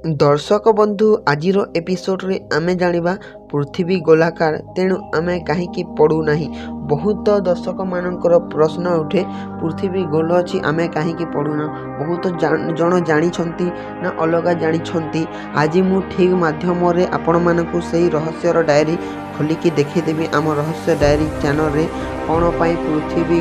ଦର୍ଶକ ବନ୍ଧୁ, ଆଜିର ଏପିସୋଡ଼ରେ ଆମେ ଜାଣିବା ପୃଥିବୀ ଗୋଲାକାର, ତେଣୁ ଆମେ କାହିଁକି ପଡ଼ୁନାହିଁ। ବହୁତ ଦର୍ଶକମାନଙ୍କର ପ୍ରଶ୍ନ ଉଠେ, ପୃଥିବୀ ଗୋଲ ଅଛି, ଆମେ କାହିଁକି ପଡ଼ୁନା? ବହୁତ ଜଣ ଜାଣିଛନ୍ତି ନା ଅଲଗା ଜାଣିଛନ୍ତି। ଆଜି ମୁଁ ଠିକ୍ ମାଧ୍ୟମରେ ଆପଣମାନଙ୍କୁ ସେଇ ରହସ୍ୟର ଡାଏରୀ ଖୋଲିକି ଦେଖେଇଦେବି ଆମ ରହସ୍ୟ ଡାଏରୀ ଚ୍ୟାନେଲରେ, କ'ଣ ପାଇଁ ପୃଥିବୀ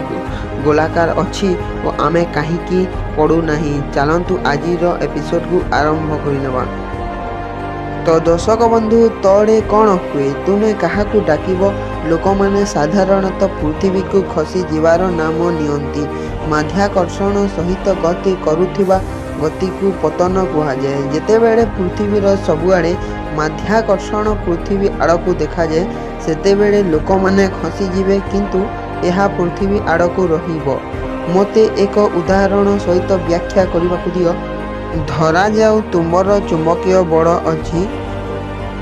ଗୋଲାକାର ଅଛି ଓ ଆମେ କାହିଁକି ପଡ଼ୁନାହିଁ। ଚାଲନ୍ତୁ, ଆଜିର ଏପିସୋଡ଼କୁ ଆରମ୍ଭ କରିନେବା। ତ ଦର୍ଶକ ବନ୍ଧୁ, ତଳେ କ'ଣ ହୁଏ? ତୁମେ କାହାକୁ ଡାକିବ? ଲୋକମାନେ ସାଧାରଣତଃ ପୃଥିବୀକୁ ଖସିଯିବାର ନାମ ନିଅନ୍ତି। ମାଧ୍ୟାକର୍ଷଣ ସହିତ ଗତି କରୁଥିବା ଗତିକୁ ପତନ କୁହାଯାଏ। ଯେତେବେଳେ ପୃଥିବୀର ସବୁଆଡ଼େ ମାଧ୍ୟାକର୍ଷଣ ପୃଥିବୀ ଆଡ଼କୁ ଦେଖାଯାଏ, ସେତେବେଳେ ଲୋକମାନେ ଖସିଯିବେ, କିନ୍ତୁ ଏହା ପୃଥିବୀ ଆଡ଼କୁ ରହିବ। ମୋତେ ଏକ ଉଦାହରଣ ସହିତ ବ୍ୟାଖ୍ୟା କରିବାକୁ ଦିଅ। ଧରାଯାଉ ତୁମର ଚୁମ୍ବକୀୟ ବଳ ଅଛି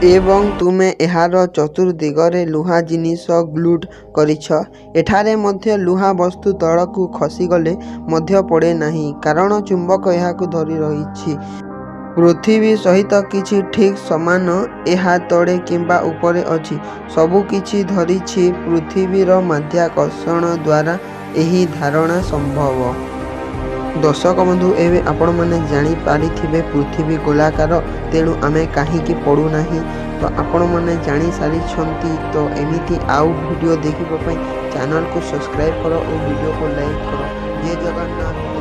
ଏବଂ ତୁମେ ଏହାର ଚତୁର୍ଦ୍ଦିଗରେ ଲୁହା ଜିନିଷ ଗ୍ଲୁଡ୍ କରିଛ। ଏଠାରେ ମଧ୍ୟ ଲୁହା ବସ୍ତୁ ତଳକୁ ଖସିଗଲେ ମଧ୍ୟ ପଡ଼େ ନାହିଁ, କାରଣ ଚୁମ୍ବକ ଏହାକୁ ଧରି ରହିଛି। ପୃଥିବୀ ସହିତ କିଛି ଠିକ୍ ସମାନ। ଏହା ତଳେ କିମ୍ବା ଉପରେ ଅଛି, ସବୁକିଛି ଧରିଛି। ପୃଥିବୀର ମାଧ୍ୟାକର୍ଷଣ ଦ୍ୱାରା ଏହି ଧାରଣା ସମ୍ଭବ। ଦର୍ଶକ ବନ୍ଧୁ, ଏବେ ଆପଣମାନେ ଜାଣିପାରିଥିବେ ପୃଥିବୀ ଗୋଲାକାର, ତେଣୁ ଆମେ କାହିଁକି ପଡ଼ୁନାହିଁ। ତ ଆପଣମାନେ ଜାଣିସାରିଛନ୍ତି। ତ ଏମିତି ଆଉ ଭିଡ଼ିଓ ଦେଖିବା ପାଇଁ ଚ୍ୟାନେଲକୁ ସବସ୍କ୍ରାଇବ୍ କର ଓ ଭିଡ଼ିଓକୁ ଲାଇକ୍ କର। ଜୟ ଜଗନ୍ନାଥ।